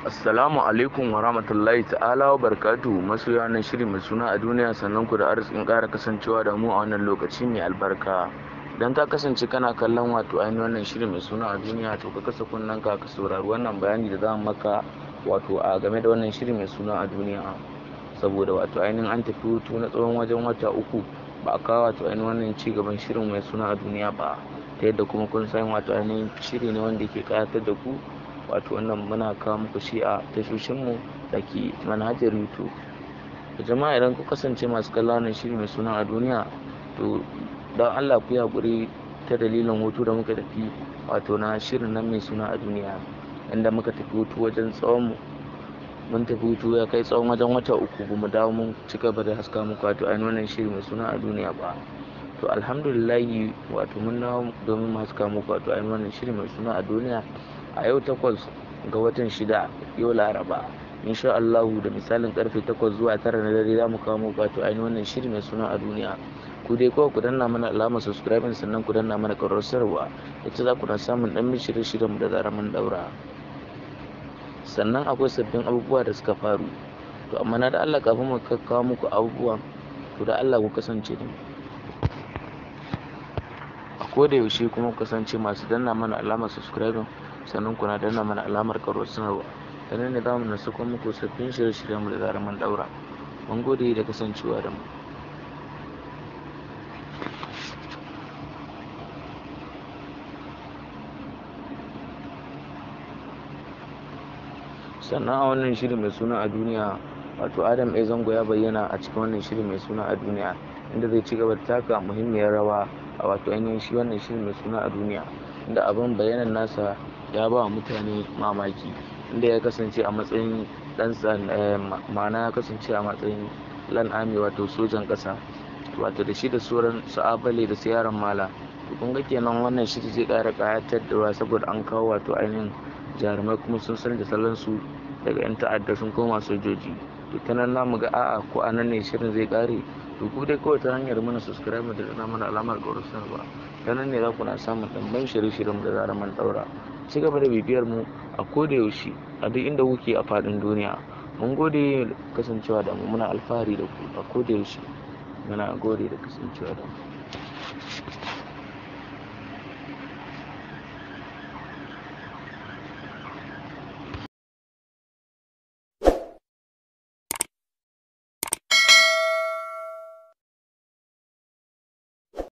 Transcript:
Assalamu alaikum wa rahmatullahi ta'ala wa barakatuhu masoya wannan shiri mai suna a duniya, sannan ku da arzikin ƙara kasancewa da mu a wannan lokaci mai albarka. Idan ka kasance kana kallon wato ainihin wannan shiri mai suna a duniya, to ka kasa kunnen ka saurari wannan bayani da za mu maka wato a game da wannan shiri mai suna a duniya. Saboda wato ainihin an tafi hutu na tsawon wajen wata 3 ba a kawo wato ainihin wannan ci gaban shirin mai suna a duniya ba, ta yadda kuma kun san wato ainihin shiri ne wanda ke ƙayatar da ku. Wato wannan muna kawo muku shi a tashoshinmu da ke manhajar YouTube. Jama'a idan ku kasance masu kallon wannan shiri mai suna a duniya, to don Allah ku yi haƙuri ta dalilin hutu da muka tafi wato na shirin nan mai suna a duniya, inda muka tafi hutu wajen tsawon mun tafi hutu ya kai tsawon wajen wata 3 ba mu dawo mun ci gaba da haska muku wato ainihin wannan shiri mai suna a duniya ba. To alhamdulillahi wato mun dawo domin mu haska muku wato ainihin wannan shiri mai suna a duniya a yau 8 ga watan 6, yau Laraba. Insha Allahu da misalin karfe 8 zuwa 9 na dare za mu kawo muku wato ainihin wannan shiri mai suna a duniya. Ku dai kawai ku danna mana alamar subscribing, sannan ku danna mana ƙararrawar sanarwa, ita za ku na samun ɗan shirye-shiryen mu da zarar mun ɗaura. Sannan akwai sabbin abubuwa da suka faru. To amma na da Allah kafin mu kawo muku abubuwan, to da Allah ku kasance da mu a koda yaushe, kuma ku kasance masu danna mana alamar subscribing, sannan kuna danna mana alamar ƙararrawar sanarwa. Ta nan ne za mu na sako muku sabbin shirye-shiryen mu da zarar mun ɗaura. Mun gode da kasancewa da mu. Sannan a wannan shiri mai suna a duniya, wato Adam A. Zango ya bayyana a cikin wannan shiri mai suna a duniya, inda zai ci gaba da taka muhimmiyar rawa a wato ainihin shi wannan shiri mai suna a duniya, inda abin bayanan nasa ya ba wa mutane mamaki, inda ya kasance a matsayin ɗan ma'ana ya kasance a matsayin lan army wato sojan ƙasa, wato da shi da sauran su Abale da su Yaron Mala. To kun ga kenan wannan shiri zai ƙara ƙayatar da saboda an kawo wato ainihin jarumai kuma sun san da salon su daga 'yan ta'adda sun koma sojoji. To ta nan zamu ga a'a ko a nan ne shirin zai ƙare. To ku dai kawai ta hanyar mana subscribe da danna mana alamar ƙararrawar sanarwa, ta nan ne za ku na samun ɗimbin shirye-shiryen mu da zarar mun ɗaura. Ci gaba da bibiyar mu a koda yaushe a duk inda kuke a faɗin duniya. Mun gode kasancewa da mu, muna alfahari da ku a koda yaushe. Muna gode da kasancewa da mu.